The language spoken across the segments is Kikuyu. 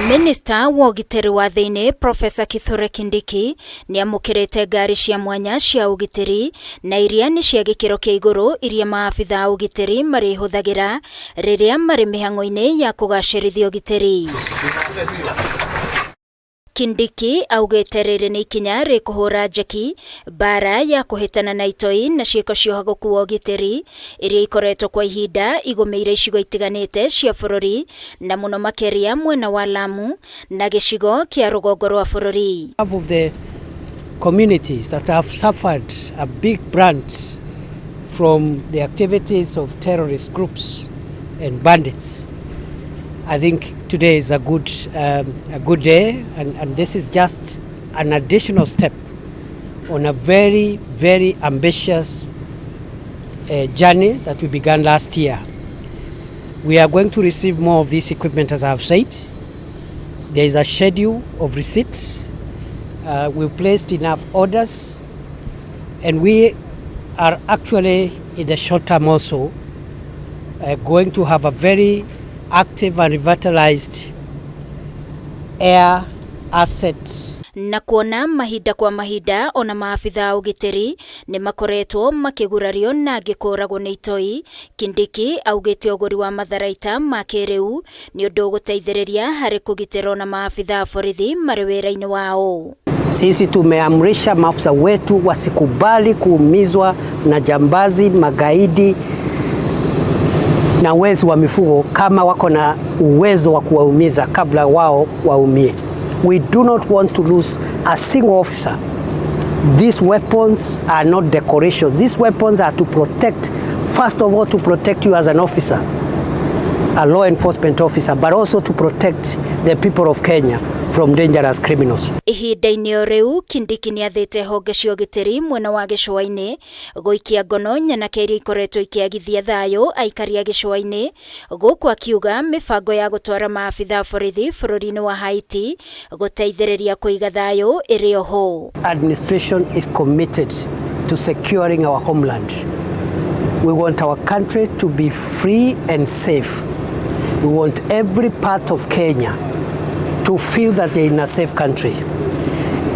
Minista wa ũgitĩri wa thĩinĩ Profesa Kithure Kindiki nĩamũkĩrĩte ngari cia mwanya cia ũgitĩri na iria nĩ cia gĩkĩro kĩa igũrũ iria maabitha a ũgitĩri marĩhũthagĩra rĩrĩa marĩ mĩhang'o-inĩ ya kũgacĩrithia ũgitĩri. Kindiki augĩte rĩrĩ nĩ ikinya rĩkũhũra njeki mbara ya kũhĩtana na itoi na ciĩko cia ũhagũku wa ũgitĩri iria ikoretwo kwa ihinda igũmĩire icigo itiganĩte cia bũrũri na mũno makĩria mwena wa Lamu na gĩcigo kĩa rũgongo rwa bũrũri. Of the communities that have suffered a big brunt from the activities of terrorist groups and bandits. I think today is a good day, and this is just an additional step on a very, very ambitious journey that we began last year. We are going to receive more of this equipment, as I have said. There is a schedule of receipts. We placed enough orders, and we are actually in the short term also going to have a very active and revitalized air assets. Na kuona mahinda kwa mahinda ona maabitha a ũgitĩri nĩ makoretwo makĩgurario na angĩ kũragwo nĩ itoi, Kindiki augĩte ũgũri wa matharaita ma kĩrĩu nĩ ũndũ ũgũteithĩrĩria harĩ kũgitĩra ona maabitha a borithi marĩ wĩra-inĩ wao. Sisi tumeamrisha maafisa wetu wasikubali kuumizwa na jambazi, magaidi na wezi wa mifugo kama wako na uwezo wa kuwaumiza kabla wao waumie. We do not want to lose a single officer. These weapons are not decoration. These weapons are to protect, first of all, to protect you as an officer, a law enforcement officer, but also to protect the people of Kenya from dangerous criminals. Ihinda-inĩ o rĩu, Kindiki nĩathĩte honge cia ũgitĩri mwena wa gĩcũa-inĩ gũikia ngono nyanake iria ikoretwo ikĩagithia thayũ aikari a gĩcũa-inĩ, gũkũ akiuga mĩbango ya gũtwara maabitha a borithi bũrũri-inĩ wa Haiti gũteithĩrĩria kũiga thayũ ĩrĩ oho. Administration is committed to securing our homeland. We want our country to be free and safe. We want every part of Kenya to feel that they're in a safe country.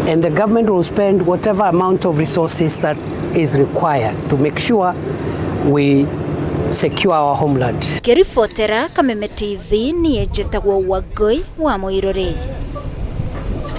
And the government will spend whatever amount of resources that is required to make sure we secure our homeland. Ngĩribotera Kameme TV, niĩ njĩtagwo Wangũi wa Mũirũrĩ.